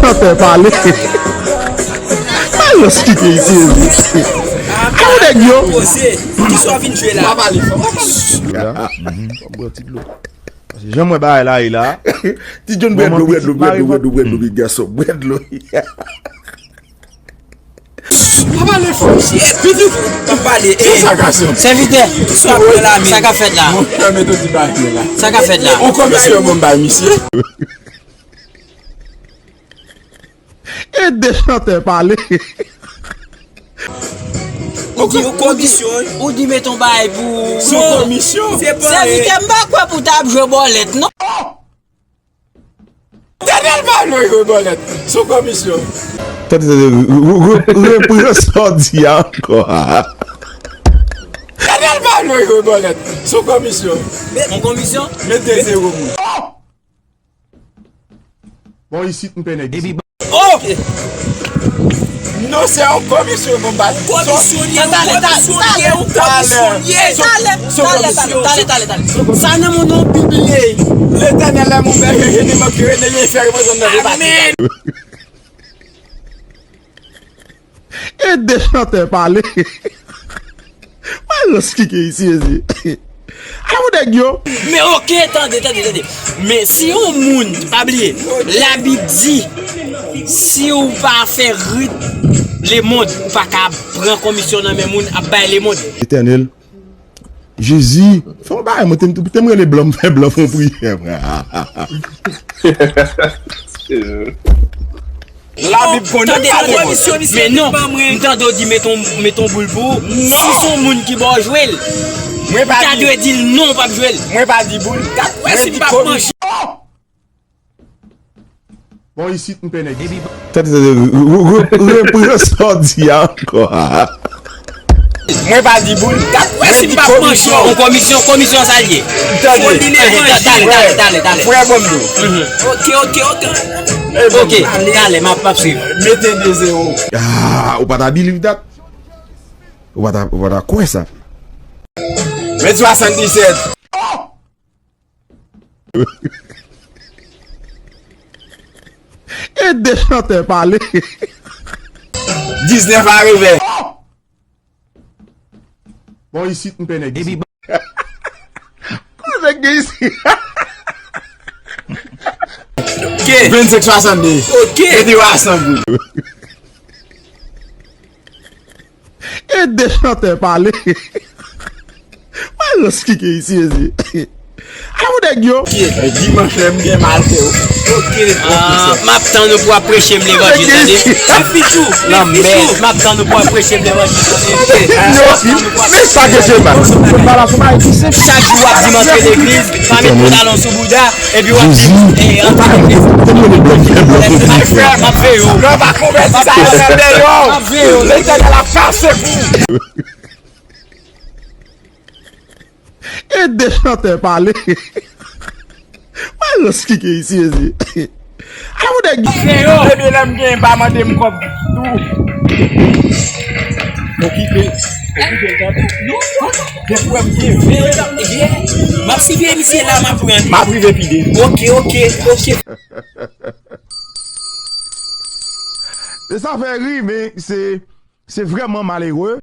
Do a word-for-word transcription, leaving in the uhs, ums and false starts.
Chantè pale. Alò, ki ke isi, isi. Alò, nèg yo. Poze. Kisa w vin jwe la? Pa pale fò. Bwè ti dlo. Paske jan m wè bagay la ye la. Ti John, bwè dlo, bwè dlo, bwè dlo, bwè dlo, bwè dlo, bwè dlo. Pa pale fò. Pitit, pa pale. Sèvitè, sa k ap fèt la? Sa k ap fèt la? On komisyon bon bay misye. Ede chantè pale. Ou di, ou di, ou di met on bagay pou. Sou komisyon. Sèvitè, m pa kwè pou w t ap jwe bòlèt, non. Tènèl pa vle jwe bòlèt. Sou komisyon. Tande, tande, re- re- re- repran sa w di a ankò. Tènèl pa vle jwe bòlèt. Sou komisyon. On komisyon? Mete zewo moun. Bon, isit, m pè nèg isit. Oh! Non, se yon komisyon nou bat. Komisyonè, yon komisyonè, yon komisyonè. Talè, talè, talè, talè, talè. Sa nan moun nou pibliye. Letènèl lè mou bèje, je ne manquerai de rien faire, mwen zòn nan je bati. Amen. Ede chantè pale. Mwen lòs ki ke isi, isi. Alò, nèg yo. Men oke, tande, tande, tande. Men si yon moun, pa bliye, Labib di, si w pa fè rit lemonn, ou pa ka pran komisyon nan men moun ap bay lemonn. Etènèl, Jezi, fè yon bagay, mwen te, te m rele blan, m fè blan fè yon priyè, frè. Labib konnen. Tande, tande. Men non, m tande w di met on, met on boul pou ou. Si se yon moun ki ba w jwe l, ou ta dwe di l non, ou p ap jwe l. Mwen pa di boul. Mwen di komisyon. Bon, isit, m pè nèg isit. Tande, tande, re- re- re- repran sa w di a ankò. Mwen pa di boul. Mwen di komisyon. On komisyon, komisyon sa l ye. Tande. Talè, talè, talè, talè. Frè, bon, m di w. Oke, oke, oke. Oke, talè, m ap, m ap swiv. Mete de zewo. Ah, ou pa ta believe that? Ou pa ta, ou pa ta kwè sa? Mete swasanndisèt. Ede chantè pale. Diznèf a revè. Bon, isit, m pè nèg isit. Kote nèg gen isit? Oke. Vennsenk swasannde. Oke. Mete yo ansanm. Ede chantè pale. Mwen lòs ki ke isi, isi. Alò, nèg yo. Dimanch lè m gen mal fè yo. Oke. Ah, m ap tann ou pou w ap preche m levanjil, tande. Lanmèd, m ap tann ou pou w ap preche m levanjil, tande. Men sa ke se mal. Chak jou w ap di m antre legliz, pa met pantalon sou bouda, epi w ap di m, eh, antre legliz. M ap veye w. M ap veye w. Letènèl ap pase pou ou. Ede chantè pale. Mwen lòs ki ke isi, isi. Alò, nèg. Ebyen, lè m gen, pa mande m kòb tou. Okipe. Okipe, tande. Gen pwoblèm, gen. M ap siveye misye la, m ap pran li. M ap rive pi de. Oke, oke, oke. E sa fè ri, men se, se vrèman malere.